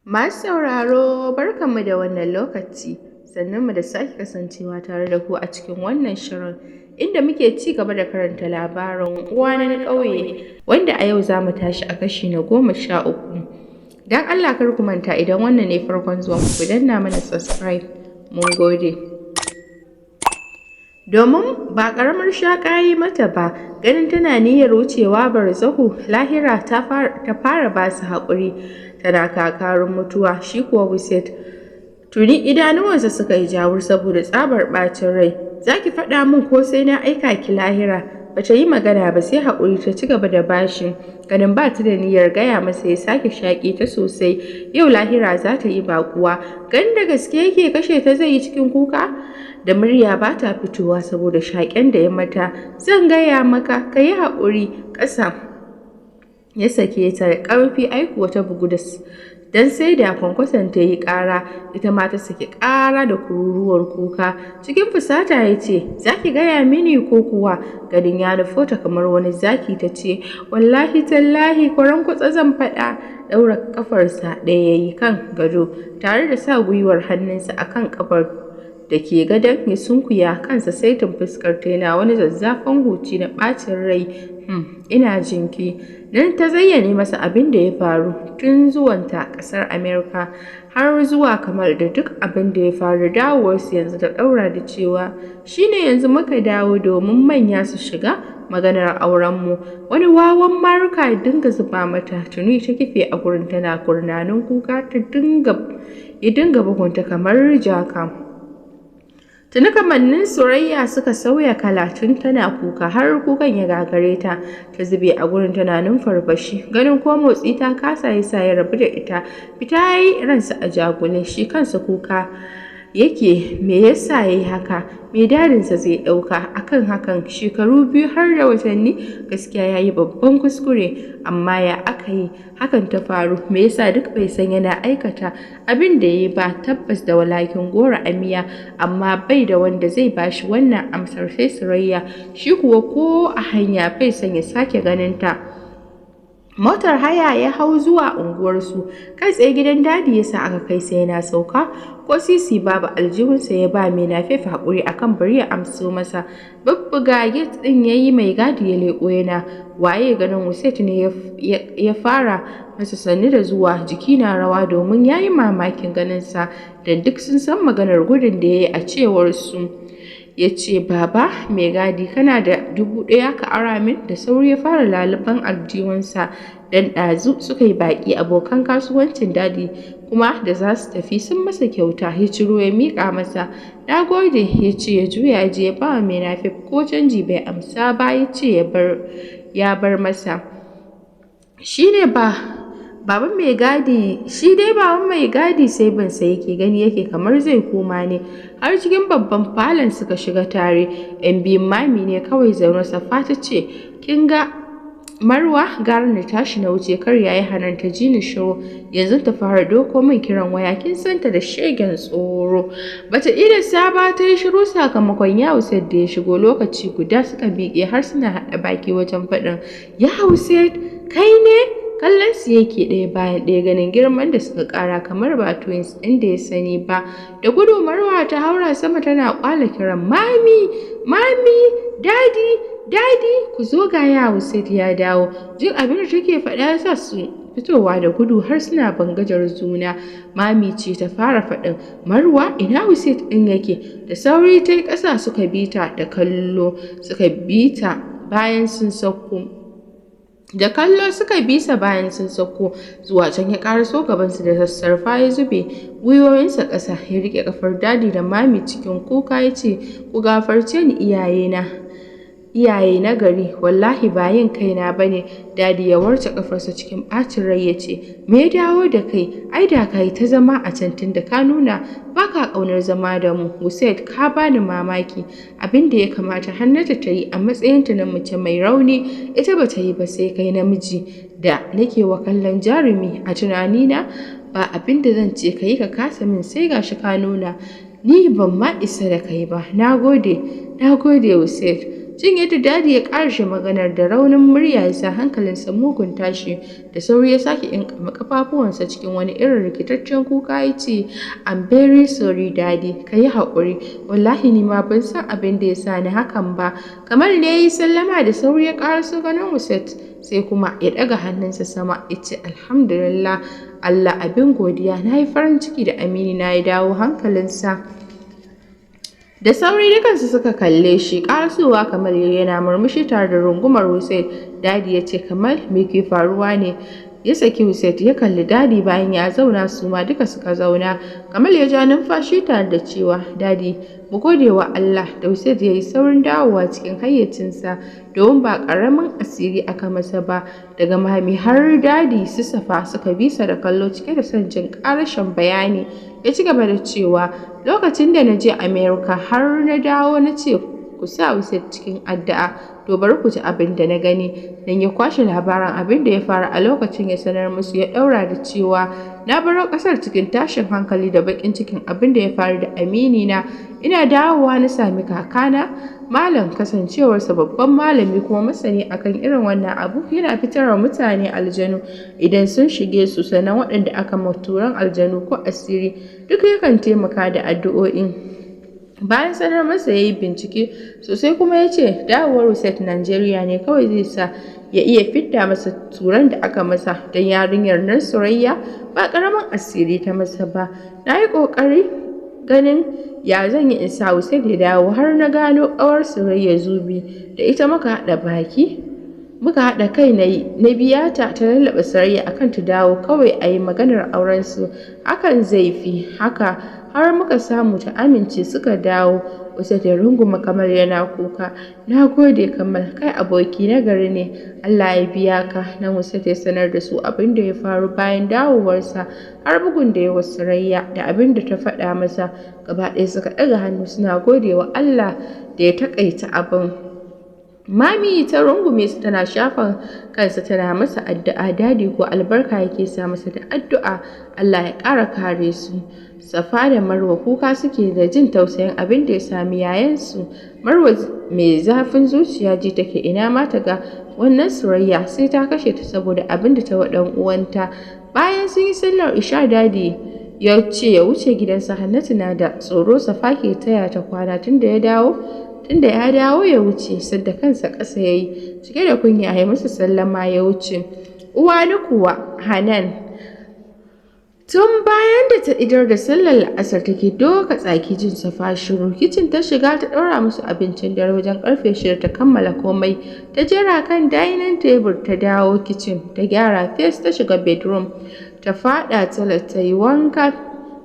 Masu sauraro, barkanmu da wannan lokaci, sannunmu da sake kasancewa tare da ku a cikin wannan shirin inda muke ci gaba da karanta labarin Uwana na ƙauye, wanda a yau za mu tashi a kashi na 13. Don Allah kar ku manta, idan wannan ne farkon zuwan ku, danna mana subscribe, mun gode. Domin ba ƙaramar shaƙa yi mata ba, ganin tana niyyar wucewa barzahu lahira, ta fara ba su haƙuri tana kakarin mutuwa. Shi kuwa Wusai tuni idanuwansa suka yi jawur saboda tsabar ɓacin rai. "Za ki faɗa min ko sai na aika ki lahira?" Ba ta yi magana ba, sai haƙuri ta ci gaba da bashi. Ganin ba ta da niyyar gaya masa, ya sake shaƙe ta sosai. Yau lahira za ta yi baƙuwa. Ganin da gaske yake kashe ta zai yi, cikin kuka da murya ba ta fitowa saboda shaƙen da ya mata, "Zan gaya maka, ka yi haƙuri." Ƙasa ya sake ta da ƙarfi, ai kuwa ta bugu da dan sai da kwankwason ta yi ƙara, ita ma ta saki ƙara da kururuwar kuka. Cikin fusata ya ce, "Za ki gaya mini ko kuwa?" Ganin ya nufo ta kamar wani zaki, ta ce, "Wallahi tallahi kwaran kwatsa zan faɗa." Ɗaura ƙafarsa ɗaya ya yi kan gado tare da sa gwiwar hannunsa a kan ƙafar da ke gadon, ya sunkuya kansa saitin fuskar ta yana wani zazzafan huci na ɓacin rai. Ina jinki." Nan ta zayyane masa abin da ya faru tun zuwanta ƙasar Amerika har zuwa Kamal da duk abin da ya faru dawowarsu yanzu. Ta ɗaura da cewa, "Shine yanzu muka dawo domin manya su shiga maganar aurenmu." Wani wawan maruka ya dinga zuba mata, tuni ta kife a gurin tana gurnanin kuka, ta dinga ya dinga bugunta kamar jaka. Tuni kamannin Surayya suka sauya kala, tun tana kuka har kukan ya gagare ta, ta zube a gurin tana numfarfashi. Ganin ko motsi ta kasa ya sa ya rabu da ita. Fita ya yi ransa a jagule, shi kansa kuka yake, me yasa ya yi haka? Me dadinsa zai ɗauka akan hakan? Shekaru 2 har da watanni, gaskiya ya yi babban kuskure, amma ya aka yi hakan ta faru? Me yasa duk bai san yana aikata abin da ya yi ba? Tabbas da walakin goro a miya, amma bai da wanda zai bashi wannan amsar sai Surayya. Shi kuwa ko a hanya bai son ya sake ganin ta. Motar haya ya hau zuwa unguwarsu, kai tsaye gidan Dadi ya sa aka kai sa. Yana sauka, ko sisi babu aljihunsa, ya ba mai Napep haƙuri akan bari ya amso masa. Bubbuga gate ɗin ya yi, mai gadi ya leƙo yana, "Waye?" Ganin Wusai ne ya fara masa sannu da zuwa, jiki na rawa, domin ya yi mamakin ganinsa, don duk sun san maganar gudun da ya yi a cewar su. Ya ce, "Baba mai gadi, kana da 1000 ka ara min?" Da sauri ya fara laluben aljihunsa, don ɗazu suka yi baƙi abokan kasuwancin Dadi, kuma da za su tafi sun masa kyauta. Ya ciro ya miƙa masa. "Na gode," ya ce, ya juya ya je ya ba wa mai Napep, ko canji bai amsa ba, ya ce ya bar masa. Shi ne ba baban mai gadi, shi dai baban mai gadi sai bin sa yake, gani yake kamar zai koma ne. Har cikin babban falon suka shiga tare, yan biyun Mami ne kawai zaune. Safa ta ce, "Kin ga Marwa, gara na tashi na wuce, kar yayi Hanan ta ji ni shiru yanzu ta fara doko min kiran waya, kin san ta da shegen tsoro." Bata idasa ba ta yi shiru sakamakon ya Usaid da ya shigo. Lokaci guda suka miƙe har suna haɗa baki wajen faɗin, "Ya Usaid, kai ne?" Kallon su yake ɗaya bayan ɗaya, ganin girman da suka ƙara kamar ba twins ɗin da ya sani ba. Da gudu Marwa ta haura sama tana ƙwala kiran, "Mami, Mami, Dadi, Dadi, ku zo, ga ya Usaid ya dawo." Jin abin da take faɗa ya sa su fitowa da gudu har suna bangajar juna. Mami ce ta fara faɗin, "Marwa, ina Usaid ɗin yake?" Da sauri ta yi ƙasa, suka bi ta da kallo, suka bi ta bayan sun sauko. Da kallo suka bi sa bayan sun sauko. Zuwa can ya ƙaraso gabansu da sassarfa, ya zube gwiwoyinsa ƙasa, ya riƙe ƙafar Dadi da Mami. Cikin kuka ya ce, "Ku gafarce ni, iyayena, iyaye na gari, wallahi ba yin kaina ba ne." Dadi ya warce ƙafarsa cikin ɓacin rai ya ce, "Me ya dawo da kai? Ai da ka yi ta zama a can tun da ka nuna ba ka ƙaunar zama da mu. Hussein, ka bani mamaki. Abin da ya kamata Hannatu ta yi a matsayinta na mace mai rauni, ita ba ta yi ba, sai kai namiji da nake wa kallon jarumi a tunanina, ba abin da zan ce ka yi ka kasa min, sai gashi ka nuna ni ban ma isa da kai ba. Na gode, na gode, Hussein." Jin yadda Daddy ya ƙarashe maganar da raunin murya ya sa hankalinsa mugun tashi. Da sauri ya sake ƙyanƙyame ƙafafuwansa cikin wani irin rikitaccen kuka ya ce, "I'm very sorry, Daddy, ka yi haƙuri. Wallahi ni ma ban san abin da ya sa ni hakan ba." Kamal ne ya yi sallama, da sauri ya ƙaraso ganin Hussein, sai kuma ya ɗaga hannunsa sama ya ce, "Alhamdulillah, Allah abin godiya, na yi farin ciki da amini na ya dawo hankalinsa." Da sauri dukansu suka kalle shi. Ƙarasowa Kamal yana murmushi tare da rungumar Hussein. Daddy ya ce, "Kamal, me ke faruwa ne?" Ya saki Hussein ya kalli Daddy. Bayan ya zauna, su ma duka suka zauna. Kamal ya ja numfashi tare da cewa, "Daddy, mu gode wa Allah da Hussein ya yi saurin dawowa cikin hayyacinsa, domin ba ƙaramin asiri aka masa ba." Daga Mami har Daddy, su Safa suka bisa da kallo cike da son jin ƙarashin bayani. Ya ci gaba da cewa, "Lokacin da na je America har na dawo, na ce ku sa Hussein cikin addu'a. To, bari ku ji abin da na gani." Nan ya kwashe labarin abin da ya faru a lokacin ya sanar musu. Ya ɗaura da cewa, "Na baro ƙasar cikin tashin hankali da baƙin cikin abin da ya faru da amini na. Ina dawowa na sami kakana Malam. Kasancewarsa babban malami kuma masani akan irin wannan abu, yana fitarwa mutane aljanu idan sun shige su, sannan waɗanda aka ma turan aljanu ko asiri duk yakan taimaka da addu'o'i. Bayan sanar masa, ya yi bincike sosai kuma ya ce dawowar Hussein Najeriya ne kawai zai sa ya iya fidda masa turan da aka masa, don yarinyar nan Surayya ba ƙaramin asiri ta masa ba. Na yi ƙoƙari ganin ya zan yi in sa Hussein ya dawo, har na gano ƙawar Surayya Zubi. Da ita muka haɗa baki, muka haɗa kai, na biya ta ta lallaɓa Surayya akan ta dawo kawai a yi maganar aurensu, hakan zai fi haka, har muka samu ta amince suka dawo." Hussein ya runguma Kamal yana kuka. "Na gode, Kamal, kai aboki na gari ne, Allah ya biya ka." Nan Hussein ya sanar da su abin da ya faru bayan dawowarsa, har bugun da ya wa Surayya da abin da ta faɗa masa. Gaba ɗaya suka ɗaga hannu suna gode wa Allah da ya taƙaita abin. Mami ta rungume su tana shafa kansa tana masa addu'a. Daddy ko albarka yake sa masa da addu'a Allah ya ƙara kare su. Safa da Marwa kuka suke da jin tausayin abin da ya sami yayansu. Marwa mai zafin zuciya ji take ina ma ta ga wannan Surayya, sai ta kashe ta saboda abin da ta wa ɗan uwanta. Bayan sun yi sallar isha, Daddy ya ce ya wuce gidansa, Hannatu na da tsoro, Safa ke taya ta kwana tunda ya dawo ya wuce. Sadda kansa ƙasa ya yi cike da kunya ya musu sallama ya wuce. Uwani kuwa Hanan, tun bayan da ta idar da sallar la'asar take doka tsaki jin Safa shiru. Kicin ta shiga ta ɗaura musu abincin dare. Wajen karfe 6 ta kammala komai ta jera kan dining table, ta dawo kicin ta gyara fes, ta shiga bedroom ta faɗa toilet ta yi wanka,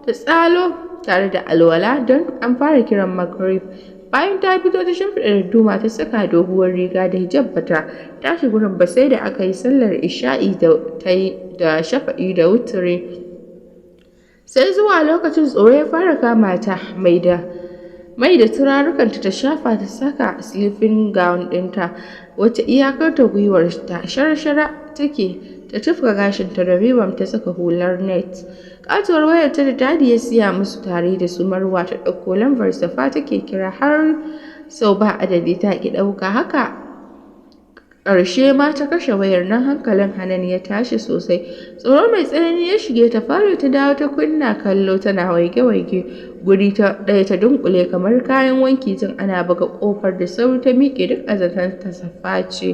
ta tsalo tare da alwala don an fara kiran Maghrib. Bayan ta fito, ta shimfiɗa darduma, ta saka doguwar riga da hijab. Bata tashi gurin ba sai da aka yi sallar isha'i da ta yi da shafa'i da wuturi. Sai zuwa lokacin tsoro ya fara kama ta. Mai da turarukanta ta shafa, ta saka sleeping gown ɗinta wacce iyakar ta gwiwar ta, shara-shara take, ta tufka gashinta da ribbon, ta saka hular net. Katuwar wayar ta da Daddy ya siya musu tare da su Marwa ta ɗauko, lambar Safa take kira har sau ba adadi ta ki ɗauka, haka ƙarshe ma ta kashe wayar. Nan hankalin Hanan ya tashi sosai, tsoro mai tsanani ya shige ta. Falo ta dawo ta kunna kallo tana waige-waige guri ta ɗaya, ta dunkule kamar kayan wanki. Jin ana buga ƙofar, da sauri ta miƙe, duk a zaton ta Safa ce.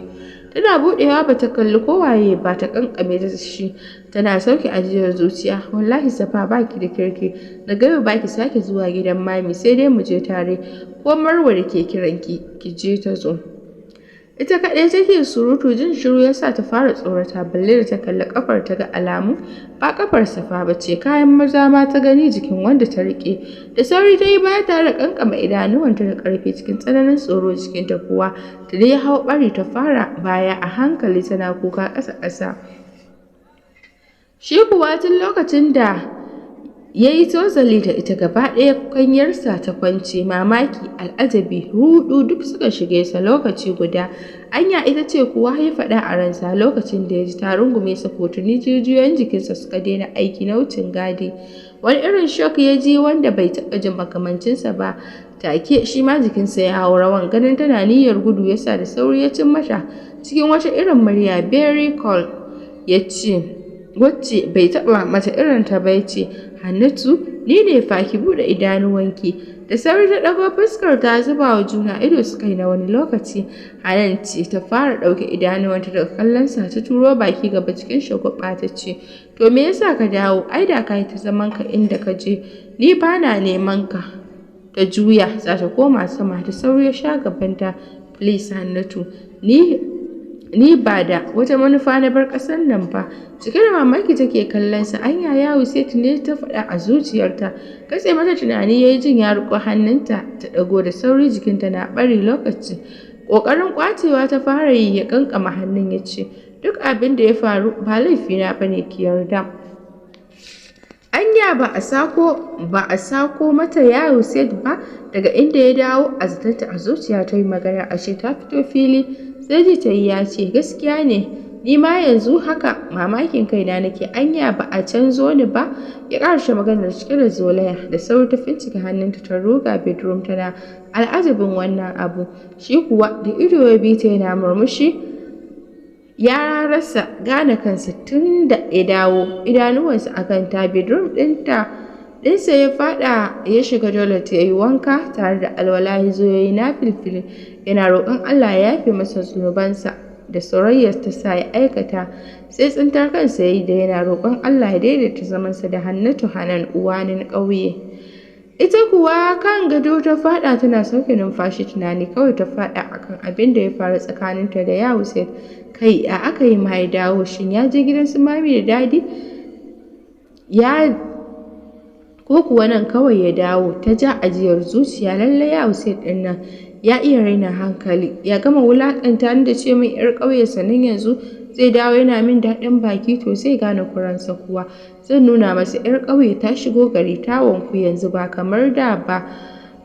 Tana buɗewa bata kalli ko waye ba, ta kankame ta shi tana sauke ajiyar zuciya. "Wallahi Safa, baki da kirki. Daga yau baki sake zuwa gidan Mami, sai dai mu je tare, ko Marwa da ke kiranki ki je ta zo." Ita kaɗai take surutu. Jin shiru ya sa ta fara tsorata, balle da ta kalli kafar ta ga alamu ba kafar Safa ba ce, kayan maza ma ta gani jikin wanda ta riƙe. Da sauri ta yi baya tare da kankama idanuwanta da ƙarfi cikin tsananin tsoro, jikinta kuwa ta dai hau ɓari. Ta fara baya a hankali tana kuka ƙasa ƙasa. Shi kuwa tun lokacin da Ya yi tozali da ita gaba ɗaya, kwanyarsa ta kwance. Mamaki, al'ajabi, ruɗu duk suka shige sa lokaci guda. "Anya ita ce kuwa?" ya faɗa a ransa lokacin da ya ji ta rungume sa, ko tuni jijiyoyin jikinsa suka daina aiki na wucin gadi. Wani irin shock ya ji wanda bai taɓa jin makamancinsa ba. Take shi ma jikinsa ya hau rawan. Ganin tana niyyar gudu ya sa da sauri ya cin mata. Cikin wata irin murya very cool ya ce, wacce bai taɓa mata irin ta ba, ya ce, "Hannatu, ni ne fa, ki buɗe idanuwanki." Da sauri ta ɗago fuskar ta, zuba wa juna ido suka yi na wani lokaci. Hanan ce ta fara ɗauke idanuwanta daga kallonsa, ta turo baki gaba cikin shagwaɓa ta ce, "To me yasa ka dawo? Ai da ka yi ta zaman ka inda ka je, ni ba na neman ka." Ta juya za ta koma sama, da sauri ya sha gabanta. "Please Hannatu, ni ba da wata manufa na bar ƙasar nan ba." Cike da mamaki take kallon sa. "Anya ya Hussein ne?" ta faɗa a zuciyarta. Katse mata tunani yayi jin ya riƙo hannunta. Ta ɗago da sauri, jikinta na ɓari lokaci. Ƙoƙarin ƙwacewa ta fara yi, ya ƙanƙama hannun ya ce, "Duk abin da ya faru ba laifina ba ne, ki yarda." Anya ba a sako mata ya Hussein ba daga inda ya dawo, a zatanta a zuciya ta yi maganar, ashe ta fito fili. Sai ji ta yi ya ce, "Gaskiya ne, ni ma yanzu haka mamakin kaina nake, anya ba a canzo ni ba?" Ya ƙarshe maganar cike da zolaya. Da sauri ta fincike hannunta ta ruga bedroom tana al'ajabin wannan abu. Shi kuwa da ido ya bi ta yana murmushi. Ya rasa gane kansa tun da ya dawo idanuwansa a kanta. Bedroom ɗinta ɗinsa ya faɗa, ya shiga toilet ya yi wanka tare da alwala, ya zo ya yi nafilfili yana roƙon Allah ya yafe masa zunubansa da Sorayyar ta sa ya aikata. Sai tsintar kansa ya yi da yana roƙon Allah ya daidaita zamansa da Hannatu Hanan Uwanin ƙauye. Ita kuwa kan gado ta faɗa tana sauke numfashi, tunani kawai ta faɗa akan abin da ya faru tsakaninta da ya Hussein. Kai, a aka yi ma ya dawo? Shin ya je gidan su mami da daddy ya ko kuwa nan kawai ya dawo? Ta ja ajiyar zuciya. Lallai ya Hussein ɗin nan ya iya raina hankali. Ya gama wulaƙanta ni da ce min 'yar ƙauye, sannan yanzu zai dawo yana min daɗin baki. To, zai gane kuransa kuwa. Zan nuna masa 'yar ƙauye ta shigo gari ta wanku yanzu, ba kamar da ba.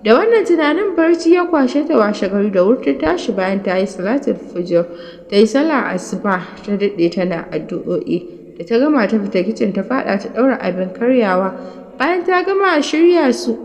Da wannan tunanin barci ya kwashe ta. Washe gari da wuri ta tashi bayan ta yi salatul fajr, ta yi sallah asuba, ta daɗe tana addu'o'i. Da ta gama ta fita kicin ta faɗa ta ɗaura abin karyawa. Bayan ta gama ta shirya su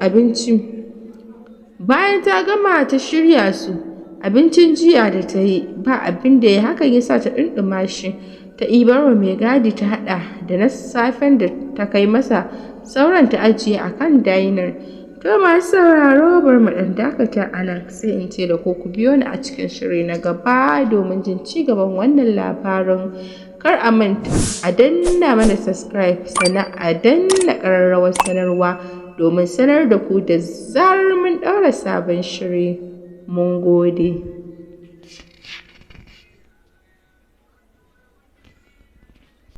abincin jiya da ta yi, ba abin da ya hakan ya sa ta ɗumama shi, ta ibar wa mai gadi, ta haɗa da na safen da ta kai masa, sauran ta ajiye a kan dining. To masu sauraro, bar mu ɗan dakata a nan, sai in ce da ku ku biyo ni a cikin shiri na gaba domin jin ci gaban wannan labarin. Kar a manta a danna mana subscribe, sannan a danna ƙararrawar sanarwa domin sanar da ku da zarar mun ɗaura sabon shiri. Mun gode.